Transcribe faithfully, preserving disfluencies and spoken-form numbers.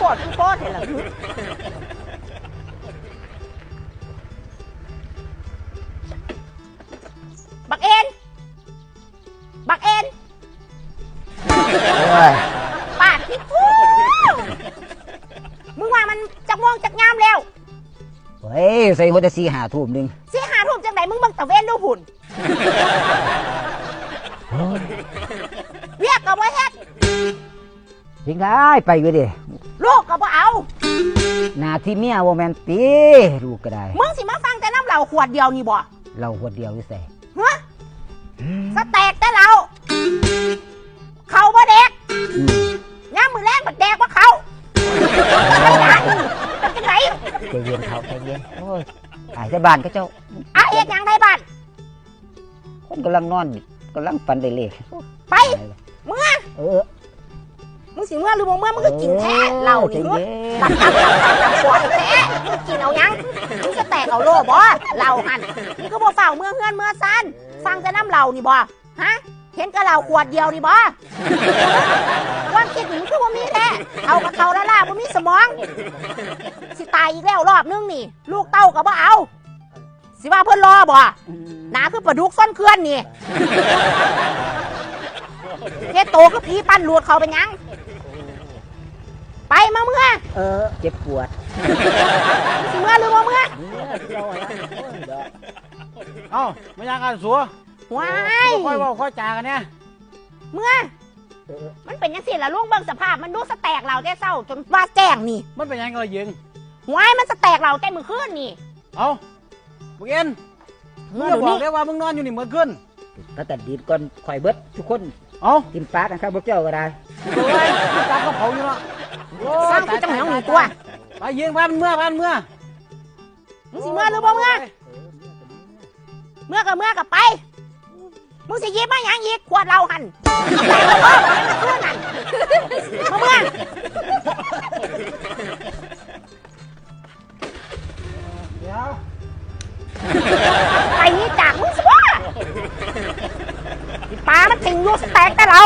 กอดกูโคตรเห็นหรอบักเอ็น บักเอ็น โอ้ย ปาดที่กู มึงว่ามันจักโมงจักยามแล้ว เฮ้ย ใส่หัวแต่สี่ห้าทุ่มหนึ่ง สี่ห้าทุ่มจังไหน มึงเบิ่งตะเวนดูผุ่น เวียกก็บ่เฮ็ด ทิ้งได้ไปอยู่ดิ ลูกก็บ่เอา หน้าที่เมียบ่แม่นติ ลูกก็ได้ มึงสิมาฟังแต่น้ำเหล้าขวดเดียวนี่บ่ เหล้าขวดเดียวอยู่ไส ฮะ สเต็กแต่เหล้า เขาบ่แดก อืม ยามมื้อแลงบัดแดกบ่เขา เป็นจังได๋ ใจเย็นเขาใจเย็น โอ้ย อายแต่บ้านเขาเจ้า อ่ะ เฮ็ดหยังไทบ้าน คนกำลังนอน กำลังฝันได้เลข ไป เมือ เออ มึงสิเมือหรือบ่เมือ มึงก็กินแท้ เออ เหล้านี่ ใจเย็น หลับๆๆๆ ปวดแท้ มึงกินเอาหยัง มึงสเต็กเอาโลบ่ เหล้าหั่น มึงก็บ่ฟ้าวเมือเฮือนเมือซาน สั่งแต่น้ำเหล้านี่บ่ ฮะ เห็นกะเหล้าขวดเดียวนี่บ่ ความคิดนี่มึงคือบ่มีแท้ เอากับเขาแล้วล่ะ บ่มีสมอง สิตายอีกแล้วรอบนึงนี่ ลูกเต้าก็บ่เอา สิว่าเพิ่นรอบ่ หนาคือปลาดุกซ่อนเกลือนนี่ เฮ็ดโตคือผีปั้นหลุดเขาเป็นหยัง ไปมาเมือ เออ เจ็บปวด สิเมือหรือบ่เมือ เมือ เอ้า มายังกันสัว ว้าย ค่อยเว้าค่อยจากันเนี่ย เมือ เออ มันเป็นจังซี่ล่ะลุง เบิ่งสภาพมันดู สเต็กเหล้าแต่เช้าจนว่าแจ้งนี่ มันเป็นหยังก็ยิง ว้าย มันสเต็กเหล้าแต่มื้อคืนนี่ เอ้า บักเอ็น มึงอย่าบอกเด้อว่ามึงนอนอยู่นี่เมื่อคืน ก็ตัดดินก่อน ข่อยเบิดทุกคน เอ้า กินปลากันครับพวกเจ้าก็ได้ โอ้ย มึงจับกับเขาอยู่เนาะ โอ้ย สร้างคือจังหยังนี่ตัว ไปยิงพามันเมือ พามันเมือ มึงสิเมือหรือบ่เมือ เมือก็เมือก็ไป มึงสิหยิบมาหยังอีก ขวดเหล้าหั่น เอาไปเอาเบิ่งเอาไปคืนหั่น มาเมือ เดี๋ยว ไปนี่จากมึงสิวะ อีปลามันทิ้งอยู่ สเต็กแต่เหล้า